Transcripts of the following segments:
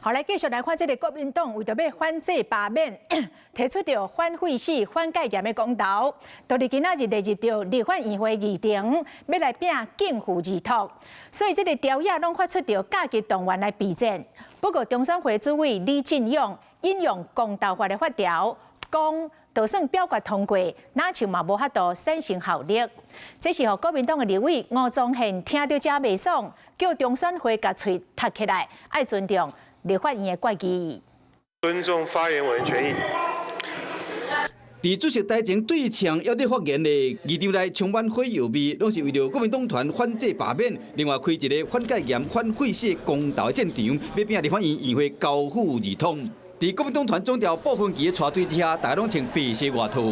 好，來繼續來看這个國民黨為著欲反制罷免，提出著反廢死、反戒嚴的公投，就佇今仔日列入著立法院會議程，欲來摒逕付二託。所以這个朝野攏發出著加急動員來備戰。不過中選會主委李進勇引用公投法的法條，講就算表決通過，若像嘛無法度產生效力。這是予國民黨的立委吳宗憲聽著誠袂爽，叫中選會共喙窒起來，愛尊重立法院的決議。尊重發言委員權益。佇主席台前對嗆猶佇發言的議場內充滿火藥味，攏是為著國民黨團反制罷免，另外開一个反戒嚴、反廢死公投的戰場，欲摒立法院院會交付二通。佇國民黨團總召傅崑萁的帶隊之下，大家攏穿白色外套。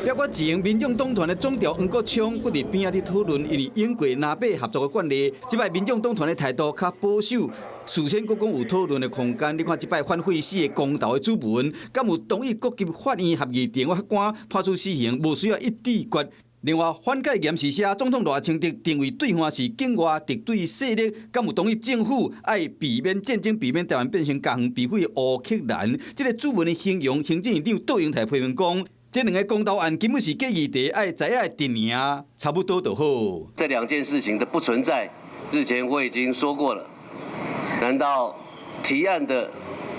表決前，民眾黨團的總召黃國昌閣佇邊仔佇討論，因為英國南北合作的慣例，這擺民眾黨團的態度較保守，事先閣講有討論的空間。你看這擺反廢死的公投的主文，敢有同意各級法院合議庭法官判處死刑，無需要一致決。另外，反戒嚴是寫總統賴清德認為對岸是境外敵對勢力，敢有同意政府愛避免戰爭，避免台灣變成共備匪烏克蘭？這个主文的形容，行政院長杜英台批評講，這兩个公投案根本是假議題，愛知影定贏，差不多就好。這兩件事情的不存在，日前我已經說過了。難道提案的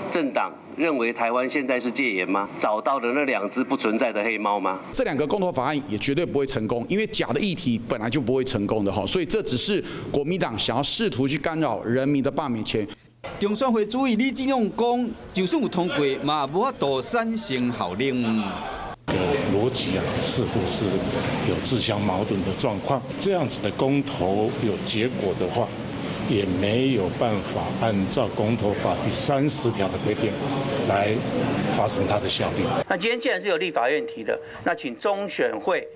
政黨認為台灣現在是戒嚴嗎？找到了那兩隻不存在的黑貓嗎？這兩個公投法案也絕對不會成功，因為假的議題本來就不會成功的哈，所以這只是國民黨想要試圖去干擾人民的罷免權。中選會主委李進勇講，就算有通過，嘛無法度產生效力。邏輯啊，似乎是有自相矛盾的狀況。這樣子的公投有結果的話，也沒有辦法按照公投法第30條的規定來發生它的效力。那今天既然是由立法院提的，那請中選會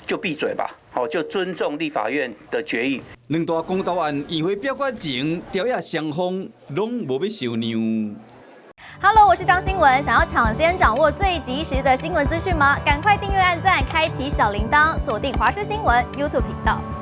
就閉嘴吧，好，就尊重立法院的決議。兩大公投案議會表決前，朝野雙方攏無欲受讓。 Hello，我是張新聞，想要搶先掌握最及時的新聞資訊嗎？趕快訂閱、按讚、開啟小鈴鐺，鎖定華視新聞 YouTube 頻道。